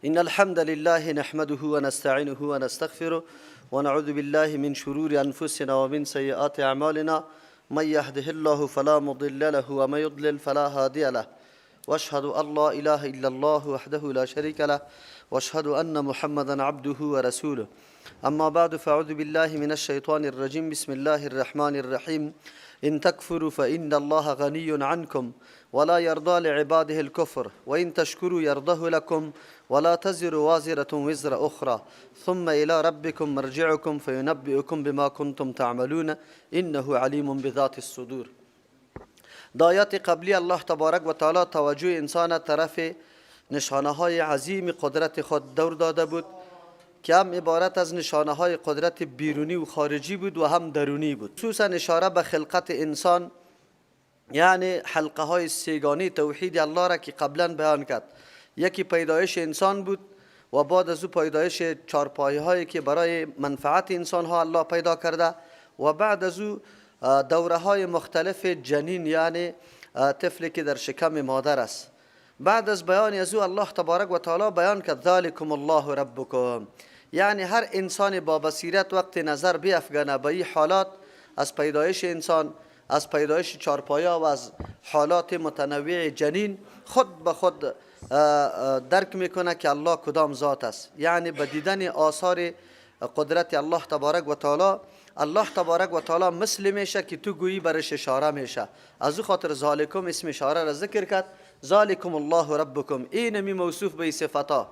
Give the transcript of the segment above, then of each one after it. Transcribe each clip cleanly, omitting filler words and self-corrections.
إن الحمد لله نحمده ونستعينه ونستغفره ونعوذ بالله من شرور أنفسنا ومن سيئات أعمالنا. من يهده الله فلا مضل له ومن يضلل فلا هادي له. واشهد ان لا اله الا الله وحده لا شريك له واشهد ان محمدا عبده ورسوله. اما بعد، فاعوذ بالله من الشيطان الرجيم. بسم الله الرحمن الرحيم. ان تكفروا فان الله غني عنكم ولا يرضى لعباده الكفر، وان تشكروا يرضه لكم، ولا تزر وازرة وزر أخرى، ثم إلى ربكم مرجعكم فينبئكم بما كنتم تعملون، إنه عليم بذات الصدور. در آیات قبلی الله تبارک و تعالی توجه انسان طرف نشانه های عظیم قدرت خود دور داده بود که هم عبارت از نشانه های قدرت بیرونی و خارجی بود و هم درونی بود. خصوصا اشاره به خلقت انسان، یعنی حلقه های سه‌گانه توحید الله را که قبلا بیان کرد. یکی پیدایش انسان بود و بعد از او پیدایش چارپایه هایی که برای منفعت انسان ها الله پیدا کرده و بعد از او دوره های مختلف جنین، یعنی طفلی که در شکم مادر است. بعد از بیان از او الله تبارک و تعالی بیان کرد: ذلکم الله ربکم. یعنی هر انسان با بصیرت وقت نظر بیافگنه به این حالات، از پیدایش انسان، از پیدایش چارپایه و از حالات متنوع جنین، خود به خود درک میکنه که الله کدام ذات است. یعنی به دیدن آثار قدرت الله تبارک و تعالی، الله تبارک و تعالی مثل میشه که تو گویی برش اشاره میشه. از او خاطر ذالکم اسم اشاره را ذکر کرد. ذالکم الله ربکم، اینمی موصوف به صفتا،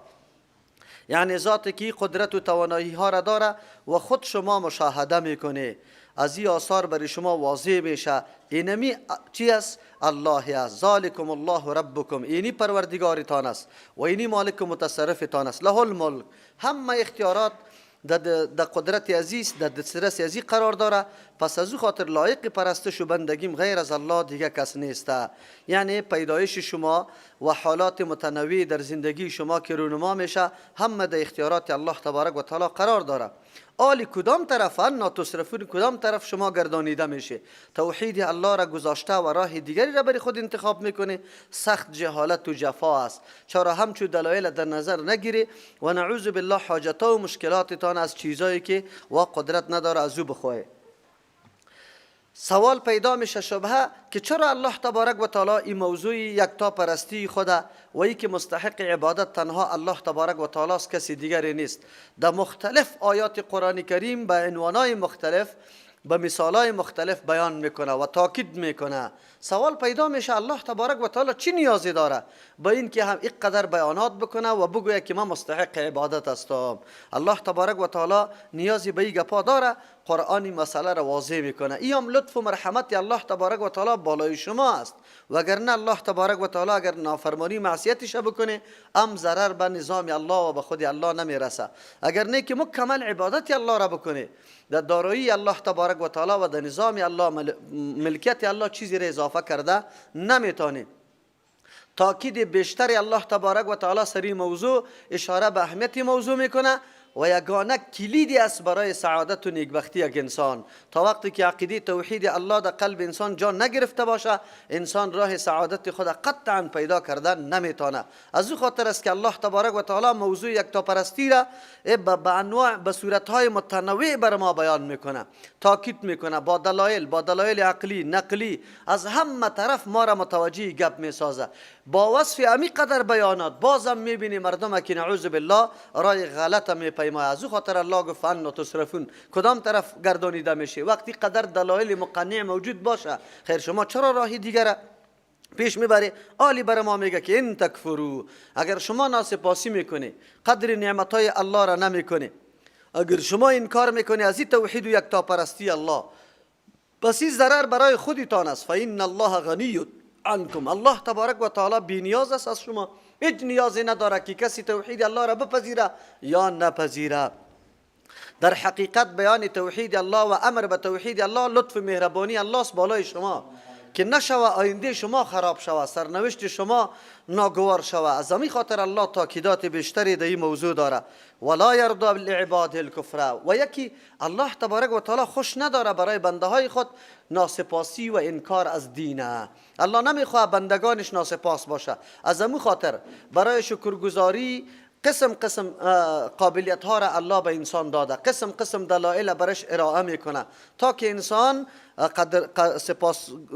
یعنی ذات که قدرت و توانایی ها را داره و خود شما مشاهده میکنه، از این آثار برای شما واضح میشه. اینمی چی است؟ الله است. ذالکم الله ربکم، اینی پروردگارتان است و اینی مالک و متصرفتان است. له الملک، همه اختیارات در قدرت ازیست، در دسترس ازی قرار داره. پس از او خاطر لایق پرستش و بندگیم غیر از الله دیگه کس نیست. یعنی پیدایش شما و حالات متنوع در زندگی شما که رونما میشه، همه در اختیارات الله تبارک و تعالی قرار داره. آلی کدام طرف؟ انی تصرفون، کدام طرف شما گردانیده میشه؟ توحید الله را گذاشته و راه دیگری را برای خود انتخاب میکنه. سخت جهالت و جفا است. چرا همچو دلایل در نظر نگیری و نعوذ بالله حاجت و مشکلاتتان از چیزایی که و قدرت نداره از او بخواه؟ سوال پیدا میشه، شبهه، که چرا الله تبارک و تعالی این موضوع یکتا پرستی خدا و ای که مستحق عبادت تنها الله تبارک و تعالی است، کسی دیگری نیست، در مختلف آیات قرآن کریم به عنوانای مختلف، به مثالای مختلف بیان میکنه و تاکید میکنه؟ سوال پیدا میشه، الله تبارک و تعالی چی نیازی داره با این که هم اینقدر بیانات بکنه و بگویه که من مستحق عبادت هستم؟ الله تبارک و تعالی نیازی به این گپا داره؟ قرآن این مسئله را واضح میکنه. ای هم لطف و مرحمت الله تبارک و تعالی بالای شما است، وگرنه الله تبارک و تعالی اگر نافرمانی معصیتش بکنه ام ضرر به نظام الله و به خود الله نمیرسه. اگر نه که مکمل عبادت الله را بکنه، در دارایی الله تبارک و تعالی و در نظام الله، ملکیت الله چیزی را اضافه کرده نمیتونه. تاکید بیشتر الله تبارک و تعالی سری موضوع اشاره به اهمیت موضوع میکنه و یگانه کلیدی است برای سعادت و نیکبختی یک انسان. تا وقتی که عقیده توحید الله در قلب انسان جا نگرفته باشه، انسان راه سعادت خود قطعا پیدا کردن نمیتونه. از او خاطر است که الله تبارک و تعالی موضوع یکتاپرستی را به انواع، به صورتهای متنوع بر ما بیان میکنه، تاکید میکنه، با دلایل عقلی، نقلی، از همه طرف ما را متوجه گپ میسازه. با وصف امی قدر بیانات بازم میبینی مردم که نعوذ بالله رای غلط میپیمای. از او خاطر الله گفت: انی تصرفون. کدام طرف گردانیده میشه؟ وقتی قدر دلایل مقنع موجود باشه، خیر، شما چرا راهی دیگر پیش میبره؟ آلی بر ما میگه که ان تکفروا، اگر شما ناسپاسی میکنی، قدر نعمت های الله را نمیکنی، اگر شما انکار میکنی از این توحید و یکتاپرستی الله، پس این ضرر برای خودتان است. فان الله غنی عنکم، الله تبارک و تعالی بی نیاز است از شما. هیچ نیازی نداره که کسی توحید الله را بپذیره یا نپذیره. در حقیقت بیان توحید الله و امر به توحید الله لطف مهربانی الله است بالای شما که نشوه آینده شما خراب شوه، سرنوشت شما ناگوار شوه. از همین خاطر الله تاکیدات بیشتری در این موضوع داره. ولا یرضی لعباده الکفر، و یکی الله تبارک و تعالی خوش نداره برای بنده های خود ناسپاسی و انکار از دینه. الله نمیخواه بندگانش ناسپاس باشه. از همین خاطر برای شکرگزاری قسم قسم قابلیت ها را الله به انسان داده، قسم قسم دلایل برش ارائه میکنه تا که انسان قدر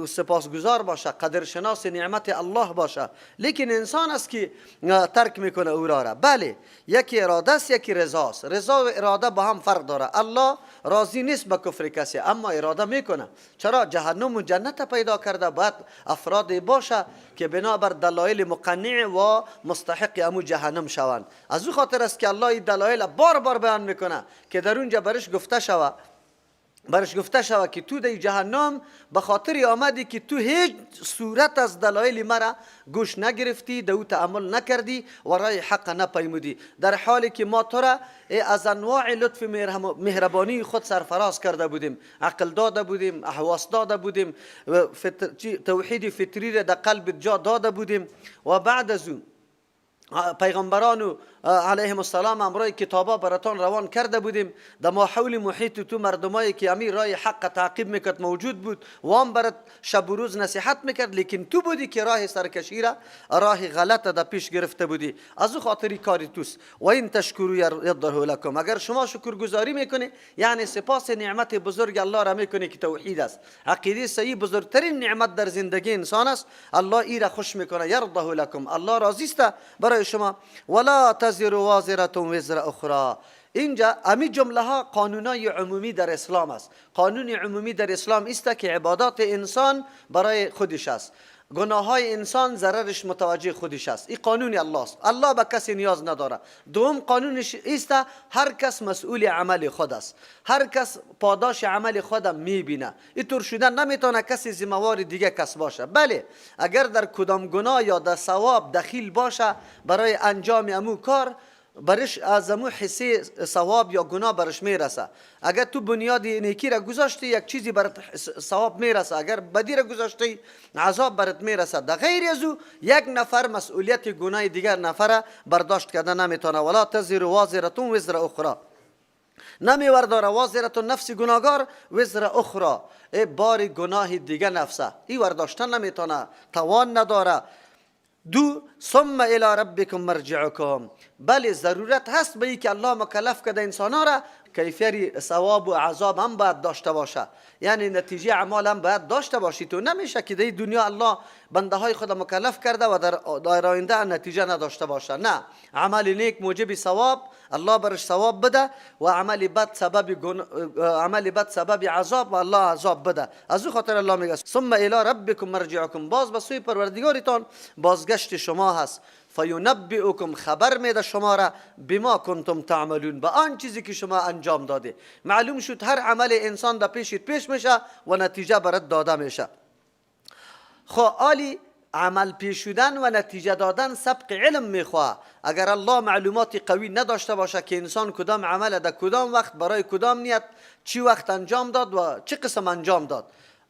سپاسگزار باشه، قدرشناس نعمت الله باشه. لیکن انسان است که ترک میکنه او را. بله، یکی اراده است، یکی رضا است. رضا و اراده با هم فرق داره. الله راضی نیست به کفر کسی، اما اراده میکنه. چرا؟ جهنم و جنت پیدا کرده، باید افراد باشه که بنابر دلایل مقنع و مستحق امو جهنم شوند. از او خاطر است که الله این دلایل بار بار بیان میکنه که در اونجا برش گفته شوه، برش گفته شود که تو در جهنم به خاطر آمدی که تو هیچ صورت از دلایل مرا گوش نگرفتی، در او تأمل نکردی و رای حق نپیمودی، در حالی که ما تو را از انواع لطف مهربانی خود سرفراز کرده بودیم، عقل داده بودیم، احواس داده بودیم، توحید فطری را در قلب جا داده بودیم. و بعد از او پیغمبران علیهم السلام امرای کتابا براتان روان کرده بودیم. در ماحول محیط تو مردمایی که امیر رای حق تعقیب میکرد موجود بود و هم برات شب و روز نصیحت میکرد، لیکن تو بودی که راه سرکشی را، راه غلط در پیش گرفته بودی. از او خاطری کاری توست. و این تشکروا یرضه لکم، اگر شما شکرگزاری میکنی، یعنی سپاس نعمت بزرگ الله را میکنی که توحید است، عقیده صحیح بزرگترین نعمت در زندگی انسان است، الله ای را خوش میکنه. یرضه لکم، الله راضی است برای شما. ولا تزر وازرة وزر اخرى. اینجا امی جمله ها قانونای عمومی در اسلام است. قانون عمومی در اسلام است که عبادات انسان برای خودش است، گناه های انسان ضررش متوجه خودش است. این قانون الله است، الله به کسی نیاز نداره. دوم قانونش است هر کس مسئول عمل خود است، هر کس پاداش عمل خود میبینه. اینطور شدن نمیتونه کسی ذمه‌وار دیگه کس باشه. بله، اگر در کدام گناه یا در ثواب دخیل باشه برای انجام امو کار، برش از امو حصه ثواب یا گناه برش میرسه. اگر تو بنیاد نیکی را گذاشتی، یک چیزی برات ثواب میرسه، اگر بدی را گذاشتی عذاب برات میرسه. در غیر از او یک نفر مسئولیت گناه دیگر نفر برداشت کرده نمیتونه. ولا تزر وازرة وزر اخرى، نمی ورداره وازرة نفس گناهگار وزر اخرى، ای بار گناه دیگر نفسه ای ورداشتن نمیتونه، توان نداره. دو، ثم الی ربکم مرجعکم. بله، ضرورت هست به که الله مکلف کرده انسان ها را کیفیت ثواب و عذاب هم باید داشته باشه، یعنی نتیجه اعمال هم باید داشته باشی. تو نمیشه که در دنیا الله بنده های خود مکلف کرده و در آینده نتیجه نداشته باشه. نه، عمل نیک موجب ثواب، الله برش ثواب بده، و عمل بد سبب عمل بد سبب عذاب و الله عذاب بده. از او خاطر الله میگه ثم الی ربکم مرجعکم، باز به سوی پروردگارتان بازگشت شما هست. فینبئکم، خبر میده شما را، بما کنتم تعملون، به آن چیزی که شما انجام داده. معلوم شد هر عمل انسان در پیشت پیش میشه و نتیجه برات داده میشه. خب آلی عمل پیش شدن و نتیجه دادن سبق علم میخواه. اگر الله معلومات قوی نداشته باشه که انسان کدام عمل در کدام وقت برای کدام نیت چی وقت انجام داد و چه قسم انجام داد،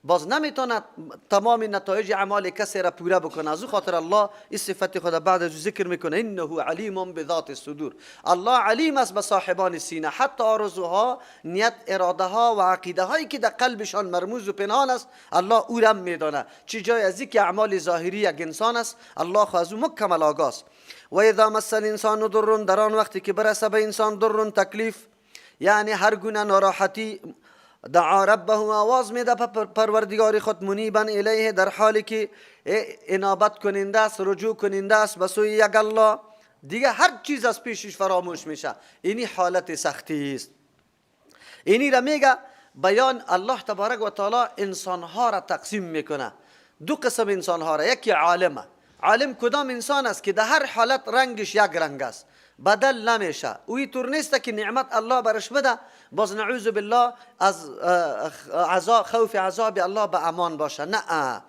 باز نمیتونه تمام نتایج اعمال کسی را پوره بکنه. از او خاطر الله این صفت خود بعد از ذکر میکنه، انه علیم بذات الصدور. الله علیم است به صاحبان سینه، حتی آرزوها، نیت، اراده ها و عقیده هایی که در قلبشان مرموز و پنهان است، الله او را میدانه. چه جای از که اعمال ظاهری یک انسان است، الله خو از او مکمل آگاه است. و اذا مس الانسان ضر، در آن وقتی که برسه به انسان ضر تکلیف، یعنی هر گونه ناراحتی، دعا ربه، آواز میده پروردگار خود، منیبا الیه، در حالی که انابت کننده است، رجوع کننده است به سوی یک الله. دیگه هر چیز از پیشش فراموش میشه. اینی حالت سختی است. اینی را میگه بیان الله تبارک و تعالی انسانها را تقسیم میکنه، دو قسم انسانها را. یکی عالمه. عالم کدام انسان است که در هر حالت رنگش یک رنگ است، بدل نمیشه. او اینطور نیست که نعمت الله برش بده باز نعوذ بالله از عذاب، خوف عذاب الله به امان باشه. نه،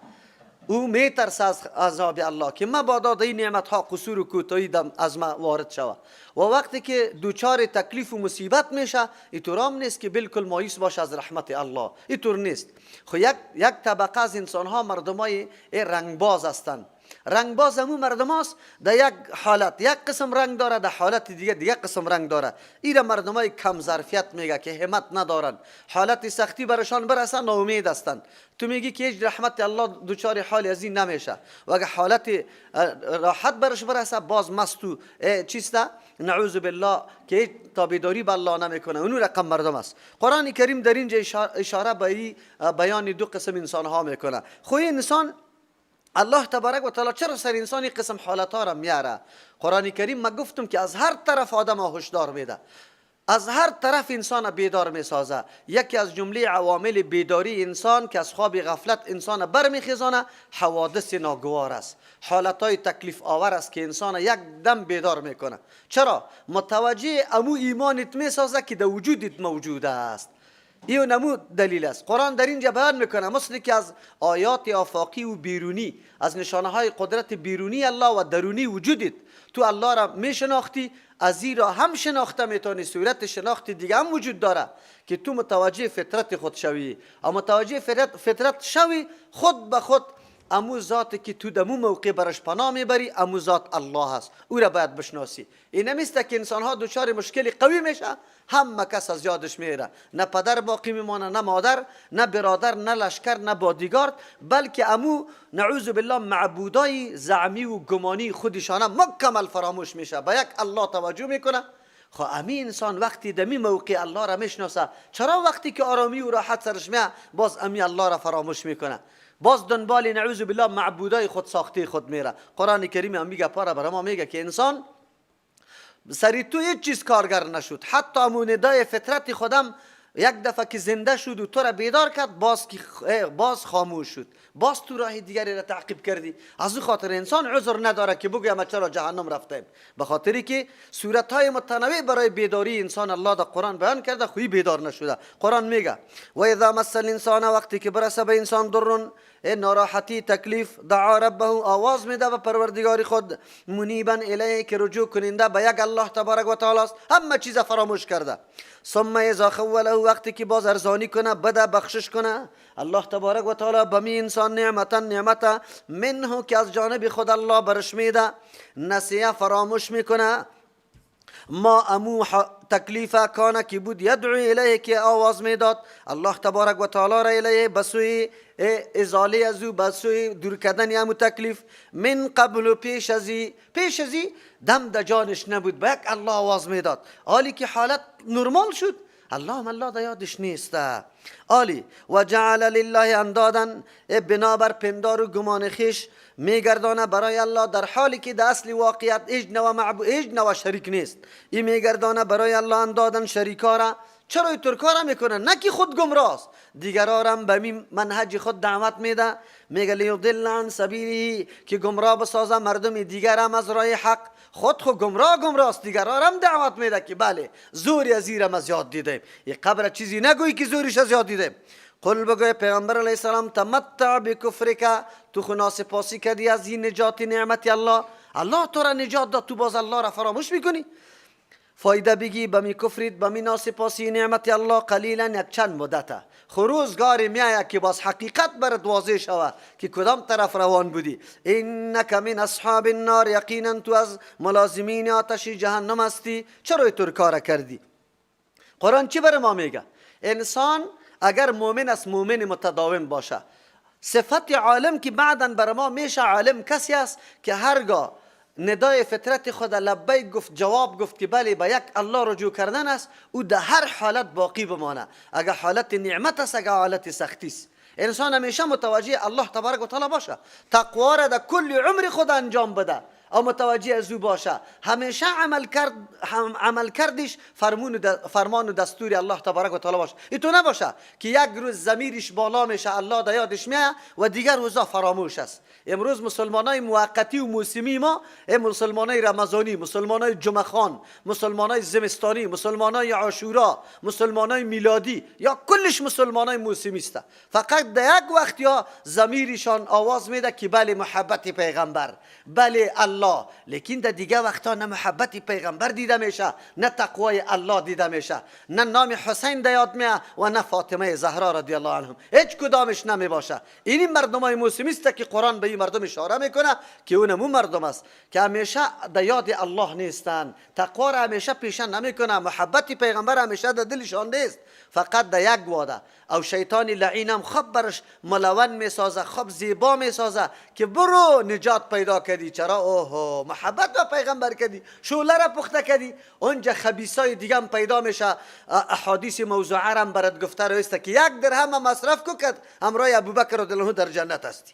او میترسه از عذاب الله که مبادا در این نعمت ها قصور و کوتاهی از ما وارد شوه. و وقتی که دوچار تکلیف و مصیبت میشه، اینطور هم نیست که بالکل مایوس باشه از رحمت الله، اینطور نیست. خو یک طبقه از انسان ها مردمای رنگباز هستند. رنگباز همون مردم هاست در یک حالت یک قسم رنگ داره، در حالت دیگه دیگه قسم رنگ داره. ایره مردم های کم ظرفیت میگه که همت ندارن، حالت سختی برشان برسن ناامید هستن. تو میگی که هیچ رحمت الله دچار حال از این نمیشه و اگه حالت راحت برش برسه باز مستو چیسته، نعوذ بالله، که هیچ تابعداری به الله نمیکنه. اونو رقم مردم است. قرآن کریم در اینجا اشاره به بیان دو قسم انسان ها میکنه. خو انسان الله تبارک و تعالی چرا سر انسان قسم حالت ها را میاره؟ قرآن کریم ما گفتم که از هر طرف آدم هشدار میده، از هر طرف انسان بیدار میسازه. یکی از جمله عوامل بیداری انسان که از خواب غفلت انسان برمیخیزانه حوادث ناگوار است، حالتهای تکلیف آور است که انسان یک دم بیدار میکنه. چرا؟ متوجه امو ایمانت میسازه که در وجودت موجود است. این نمو دلیل است. قرآن در اینجا بیان میکنه مثل که از آیات آفاقی و بیرونی، از نشانه های قدرت بیرونی الله و درونی وجودت تو الله را میشناختی، از این را هم شناخته میتونی. صورت شناخت دیگه هم وجود داره که تو متوجه فطرت خود شوی، اما متوجه فطرت شوی خود به خود امو ذات که تو دمو موقع برش پناه میبری امو ذات الله است، او را باید بشناسی. این نمیسته که انسان ها دچار مشکل قوی میشه همه کس از یادش میره، نه پدر باقی میمانه، نه مادر، نه برادر، نه لشکر، نه بادیگارد، بلکه امو نعوذ بالله معبودای زعمی و گمانی خودشانه مکمل فراموش میشه، به یک الله توجه میکنه. خب امی انسان وقتی دمی موقع الله را میشناسه، چرا وقتی که آرامی و راحت سرش میه باز امی الله را فراموش میکنه، باز دنبال نعوذ بالله معبودای خود ساخته خود میره؟ قرآن کریم هم میگه پاره برای ما میگه که انسان سری تو هیچ چیز کارگر نشد، حتی امو ندای فطرت خودم یک دفعه که زنده شد و تو را بیدار کرد باز خاموش شد، باز تو راه دیگری را تعقیب کردی. از او خاطر انسان عذر نداره که بگویم ما چرا جهنم رفتیم، به خاطری که صورت‌های متنوع برای بیداری انسان الله در قرآن بیان کرده، خوی بیدار نشده. قرآن میگه و اذا مس الانسان، وقتی که برسه به انسان ضر، ناراحتی، تکلیف، دعا ربه، آواز میده به پروردگار خود، منیبا الیه، که رجوع کننده به یک الله تبارک و تعالی است، همه چیز فراموش کرده. ثم اذا خوله، وقتی که باز ارزانی کنه، بده، بخشش کنه، الله تبارک و تعالی به می انسان نعمتا، نعمتا منه، که از جانب خود الله برش میده، نسیه، فراموش میکنه، ما امو تکلیف کانه که بود، یدعو الیه، که آواز میداد الله تبارک و تعالی را، الیه، بسوی ازاله از او، بسوی دور کردن امو تکلیف، من قبل، پیش ازی، پیش ازی دم در جانش نبود، به یک الله آواز میداد. حالی که حالت نرمال شد، الله الله در یادش نیست. آلی و جعل لله اندادا، بنابر پندار و گمان خیش میگردانه برای الله، در حالی که در اصل واقعیت هیچ نوع معبود، هیچ نوع شریک نیست. این میگردانه برای الله اندادا، شریکارا. چرا اینطور کارا میکنه؟ نه که خود گمراه، دیگرارم به می منهج خود دعوت میده، میگه لیضل عن سبیله، که گمراه بسازه مردم دیگرم از راه حق. خود خو گمراه گمراه، دیگرارم دعوت میده که بله زوری از ایرم از یاد دیدیم، این قبر چیزی نگویی که زوریش از یاد دیدیم. قل، بگوی پیغمبر علیه السلام، تمتع بکفرک، تو خو ناسپاسی کردی از این نجات نعمت الله. الله تو را نجات داد، تو باز الله را فراموش میکنی. فایده بگی به می کفرید، به می ناسپاسی نعمت الله، قلیلا، یک چند مدته. خو روزگاری میآید که باز حقیقت برات واضح شود که کدام طرف روان بودی. انک من اصحاب النار، یقینا تو از ملازمین آتش جهنم هستی. چرا اینطور کار کردی؟ قرآن چی بر ما میگه؟ انسان اگر مؤمن است، مؤمن متداوم باشه. صفت عالم که بعدا بر ما میشه، عالم کسی است که هرگاه ندای فطرت خود لبیک گفت، جواب گفت که بله به یک الله رجوع کردن است، او در هر حالت باقی بمانه، اگر حالت نعمت است، اگر حالت سختی است. انسان همیشه متوجه الله تبارک و تعالی باشه، تقوا را در کل عمر خود انجام بده او متوجه از او باشه، همیشه عمل کرد، عمل کردش فرمان و دستور الله تبارک و تعالی باشه. ایتو نباشه که یک روز ضمیرش بالا میشه، الله در یادش میاد و دیگر روزا فراموش است. امروز مسلمانای موقتی و موسمی ما، مسلمانای رمضانی، مسلمانای جمعه خوان، مسلمانای زمستانی، مسلمانای عاشورا، مسلمانای میلادی، یا کلش مسلمانای موسمی است. فقط در یک وقت یا ضمیرشان آواز میده که بله محبت پیغمبر، بله الله، لیکن در دیگه وقتا نه محبت پیغمبر دیده دیده میشه، نه تقوای الله دیده میشه، نه نام حسین در یاد میه و نه فاطمه زهرا رضی الله عنهم، هیچ کدامش نمی باشه. این مردمای موسمی است که قرآن به این مردم اشاره میکنه که اونمو مردم است که همیشه در یاد الله نیستن، تقوا را همیشه پیشه نمیکنه، محبت پیغمبر همیشه در دلشان نیست، فقط در یک واده. او شیطان لعینم خب برش ملون میسازه، خب زیبا میسازه که برو نجات پیدا کردی. چرا؟ اوه محبت با پیغمبر کردی، شعله را پخته کردی. اونجا خبیثای دیگه هم پیدا میشه، احادیث موضوعه را برات گفته رویسته که یک درهم مصرف کو کد همراه ابوبکر رضی الله در جنت هستی.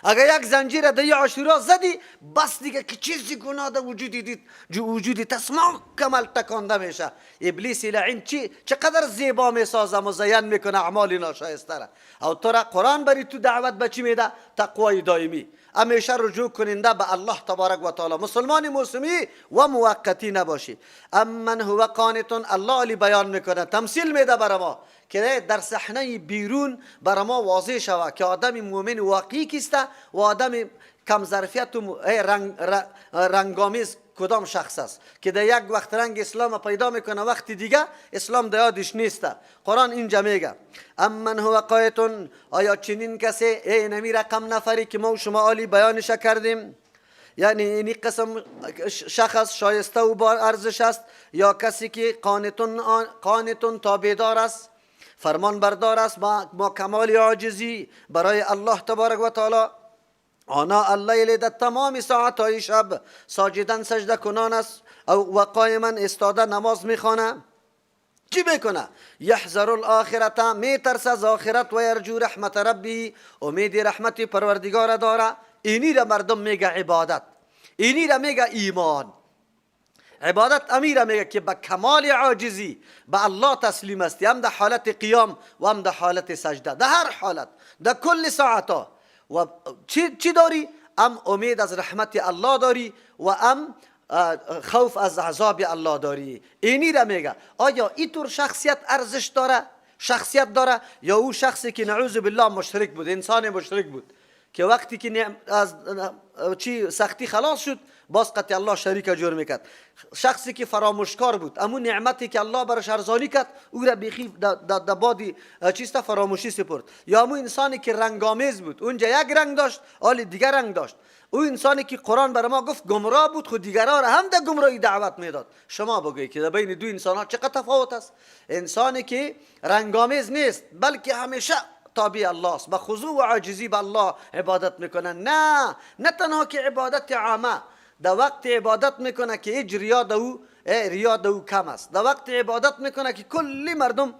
اگر یک زنجیر در عاشورا زدی بس دیگه که چیزی گناه در وجودی دید، وجودی تسما کمل تکانده میشه. ابلیس لعین چی چقدر زیبا میسازه، مزین میکنه اعمال ناشایسته را. او تو را قرآن بری تو دعوت به چی میده؟ تقوای دائمی، همیشه رجوع کننده به الله تبارک و تعالی. مسلمان موسمی و موقتی نباشی. امن هو قانت، الله علی بیان میکنه، تمثیل میده برای ما که در صحنه بیرون برای ما واضح شود که آدم مؤمن واقعی کیست و آدم کم ظرفیت و رنگامیز کدام شخص است که در یک وقت رنگ اسلام پیدا میکنه، وقت دیگه اسلام در یادش نیست. قرآن اینجا میگه امن هو قانت، آیا چنین کسی ای نمی رقم نفری که ما و شما عالی بیانش کردیم، یعنی اینی قسم شخص شایسته و با ارزش است، یا کسی که قانتون تابعدار است، فرمان بردار است با کمال عاجزی برای الله تبارک و تعالی. آنا اللیل در تمام ساعت های شب ساجدن سجده کنان است و قائما استاده نماز میخوانه. چی میکنه؟ یحذر الاخرت، میترس از آخرت، و یرجو رحمت ربی، امید رحمت پروردگار داره. اینی را مردم میگه عبادت، اینی را میگه ایمان. عبادت امیر میگه که به کمال عاجزی به الله تسلیم استی، هم در حالت قیام و هم در حالت سجده، در هر حالت، در کل ساعت. و چی داری؟ ام امید از رحمت الله داری و ام خوف از عذاب الله داری. اینی را میگه. آیا اینطور شخصیت ارزش داره؟ شخصیت داره؟ یا او شخصی که نعوذ بالله مشرک بود، انسان مشرک بود که وقتی که از چی سختی خلاص شد باز قطع الله شریک جور میکرد. شخصی که فراموشکار بود، امون نعمتی که الله برش ارزانی کرد او را بیخی در بادی چیست فراموشی سپرد. یا امون انسانی که رنگامیز بود، اونجا یک رنگ داشت آلی دیگر رنگ داشت. او انسانی که قرآن بر ما گفت گمراه بود، خود دیگران را هم در گمراهی دعوت میداد. شما بگویید که در بین دو انسان ها چقدر تفاوت است؟ انسانی که رنگامیز نیست بلکه همیشه تابع الله است، به خضوع و عاجزی به الله عبادت میکنه. نه تنها که عبادت عامه، در وقت عبادت میکنه که هیچ ریا دو کم است. در وقت عبادت میکنه که کلی مردم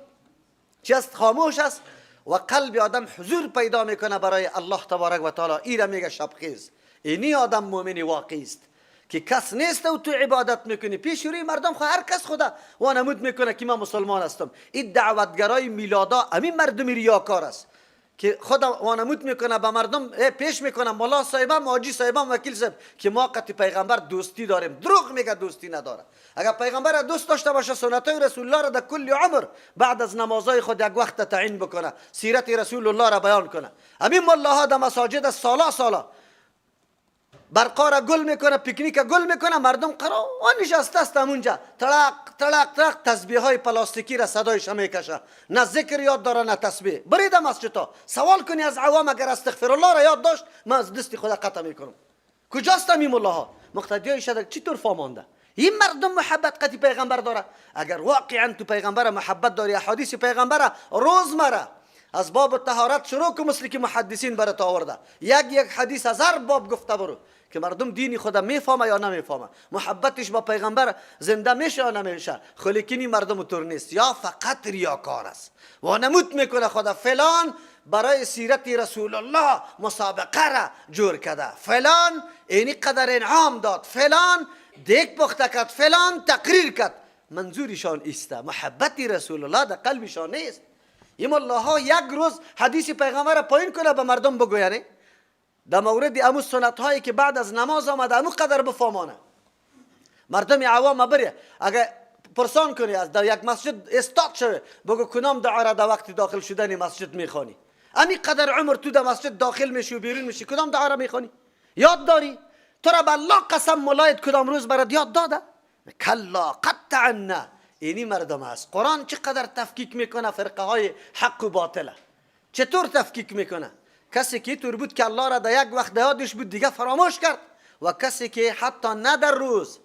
چی است؟ خاموش است و قلب آدم حضور پیدا میکنه برای الله تبارک و تعالی. ایره میگه شبخیز. اینی آدم مؤمن واقعی است که کس نیست و تو عبادت میکنی پیش روی مردم، خو هر کس خدا وانمود میکنه که من مسلمان هستم. این دعوتگرای میلادا همین مردم ریاکار است که خدا وانمود میکنه به مردم پیش میکنه مولا صاحبم، حاجی صاحبم، وکیل صاحب که ما قطع پیغمبر دوستی داریم. دروغ میگه، دوستی نداره. اگر پیغمبر دوست داشته باشه سنت های رسول الله را در کل عمر بعد از نمازهای خود یک وقت تعیین بکنه، سیرت رسول الله را بیان کنه. همین ملاها در مساجد سالا سالا برقا را گل میکنه، پیکنیک گل میکنه، مردم قرار نشسته است اونجا، ترق ترق ترق تسبیح های پلاستیکی را صدایش میکشه، نه ذکر یاد داره نه تسبیح. برید مسجد سوال کنی از عوام اگر استغفر الله را یاد داشت من از دست خدا قطع میکنم. کجاست این ملاها؟ مقتدیای شده چطور فامانده؟ این مردم محبت قطعی پیغمبر داره. اگر واقعا تو پیغمبر محبت داری، احادیث پیغمبر روزمره از باب طهارت شروع کن، مثل که محدثین برات آورده، یک یک حدیث از هر باب گفته برو که مردم دینی خدا میفهمه یا نمیفهمه، محبتش با پیغمبر زنده میشه یا نمیشه. خلیکنی مردم طور نیست، یا فقط ریاکار است و نمود میکنه خدا فلان برای سیرت رسول الله مسابقه را جور کرده، فلان اینی قدر انعام داد، فلان دیگ پخته کرد، فلان تقریر کرد. منظورشان ایسته، محبت رسول الله در قلبشان نیست. این ملاها یک روز حدیث پیغمبر را پایین کنه به مردم بگوینه در مورد امو سنت هایی که بعد از نماز آمده امو قدر بفهمانه مردم عوام بره. اگر پرسان کنی از در یک مسجد استاد شوه بگو کنام دعا را در وقت داخل شدن مسجد میخوانی، امی قدر عمر تو در مسجد داخل میشی و بیرون میشی کدام دعا را میخوانی؟ یاد داری؟ تو را به الله قسم ملایت کدام روز برات یاد داده؟ کلا قطعا نه. اینی مردم است. قرآن چقدر تفکیک میکنه فرقه های حق و باطله، چطور تفکیک میکنه؟ کسی که طور بود که الله را در یک وقت یادش بود دیگه فراموش کرد، و کسی که حتی نه در روز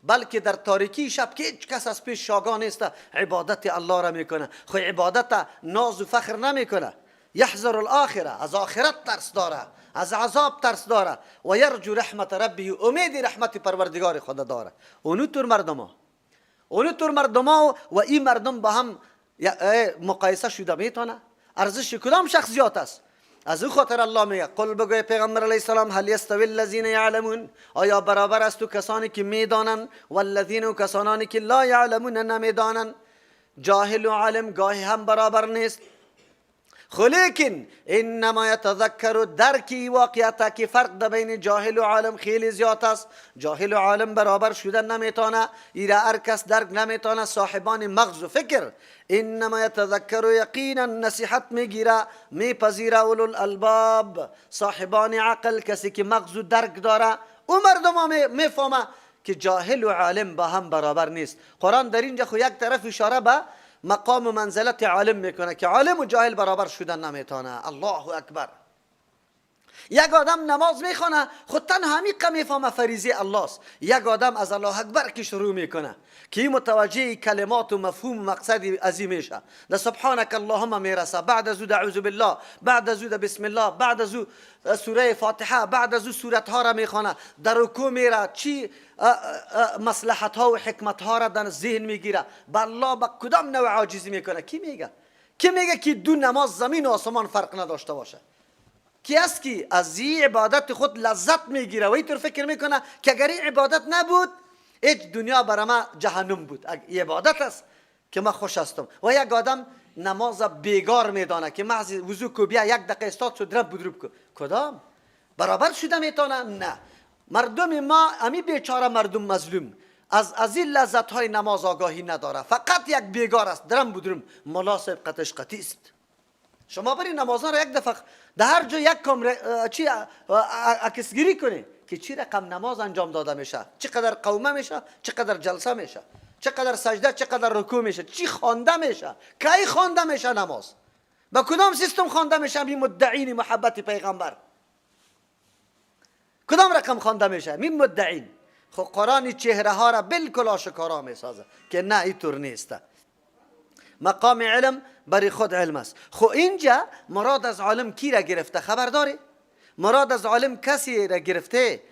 بلکه در تاریکی شب که هیچ کس از پیش شاگاه نیست عبادت الله را میکنه. خو عبادت ناز و فخر نمیکنه. یحذر الاخره، از آخرت ترس داره، از عذاب ترس داره، و یرجو رحمت ربه، امید رحمت پروردگار خدا داره. اونو طور مردم اونو طور مردم و این مردم با هم مقایسه شده میتونه؟ ارزش کدام شخص زیاد است؟ از او خاطر الله میگه قل بگوی پیغمبر علیه السلام هل یستوی الذین یعلمون، آیا برابر است تو کسانی که میدانند و الذین و کسانی که لا یعلمون نمیدانند؟ جاهل و عالم گاهی هم برابر نیست. خلیکن انما یتذکر، درکی واقعیت که فرق در بین جاهل و عالم خیلی زیاد است. جاهل و عالم برابر شدن نمیتونه، ایره هر کس درک نمیتونه، صاحبان مغز و فکر. انما یتذکر یقینا نصیحت میگیره میپذیره اولو الالباب، صاحبان عقل، کسی که مغز و درک داره او مردم میفهمه که جاهل و عالم با هم برابر نیست. قرآن در اینجا خو یک طرف اشاره به مقام و منزلت عالم میکنه که عالم و جاهل برابر شدن نمیتونه. الله اکبر. یک آدم نماز میخونه خود تنها همیقه میفهمه فریضه الله است. یک آدم از الله اکبر که شروع میکنه که متوجه کلمات و مفهوم و مقصد عظیم میشه، در سبحانک اللهم میرسه، بعد از او اعوذ بالله، بعد از او بسم الله، بعد از او سوره فاتحه، بعد از او سورت ها را میخوانه، در رکوع میره، چی مصلحت ها و حکمت ها را در ذهن میگیره، به الله به کدام نوع عاجزی میکنه. کی میگه؟ کی میگه که دو نماز زمین و آسمان فرق نداشته باشه؟ کی است که از این عبادت خود لذت میگیره و اینطور فکر میکنه که اگر این عبادت نبود هیچ دنیا برای ما جهنم بود، این عبادت است که من خوش هستم. و یک آدم نماز بیگار میدانه که محض وضو کو بیا یک دقیقه استاد شد درب بدروب کو، کدام برابر شده میتونه؟ نه. مردم ما امی بیچاره مردم مظلوم از این لذت های نماز آگاهی نداره، فقط یک بیگار است، درم بدروم ملا صاحب قطش قطی است. شما بری نمازان را یک دفعه در هر جا یک کم چی عکسگیری کنی که چی رقم نماز انجام داده میشه، چقدر قومه میشه، چقدر جلسه میشه، چقدر سجده، چقدر رکوع میشه، چی خوانده میشه، کی خوانده میشه نماز، با کدام سیستم خوانده میشه. می مدعین محبت پیغمبر کدام رقم خوانده میشه؟ می مدعین. خب قرآن چهره ها را بالکل آشکارا میسازه که نه اینطور نیست. مقام علم برای خود علم است. خب اینجا مراد از عالم کی را گرفته خبر داری؟ مراد از عالم کسی را گرفته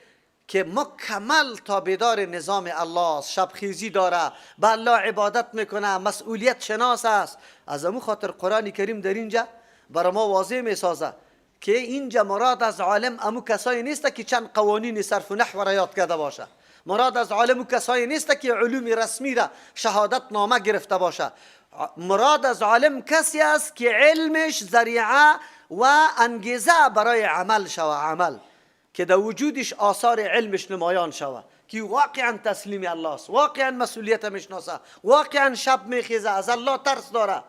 که مکمل تابعدار نظام الله است، شبخیزی داره، به الله عبادت میکنه، مسئولیت شناس است. از امو خاطر قرآن کریم در اینجا برای ما واضح میسازه که اینجا مراد از عالم امو کسایی نیست که چند قوانین صرف و نحو را یاد کرده باشه. مراد از عالم او کسایی نیست که علوم رسمی را شهادت نامه گرفته باشه. مراد از عالم کسی است که علمش ذریعه و انگیزه برای عمل شوه، عمل که در وجودش آثار علمش نمایان شوه، که واقعا تسلیم الله است، واقعا مسئولیت میشناسه، واقعا شب میخیزه، از الله ترس داره،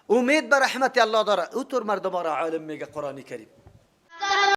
امید به رحمت الله داره. او طور مردم را عالم میگه قرآن کریم.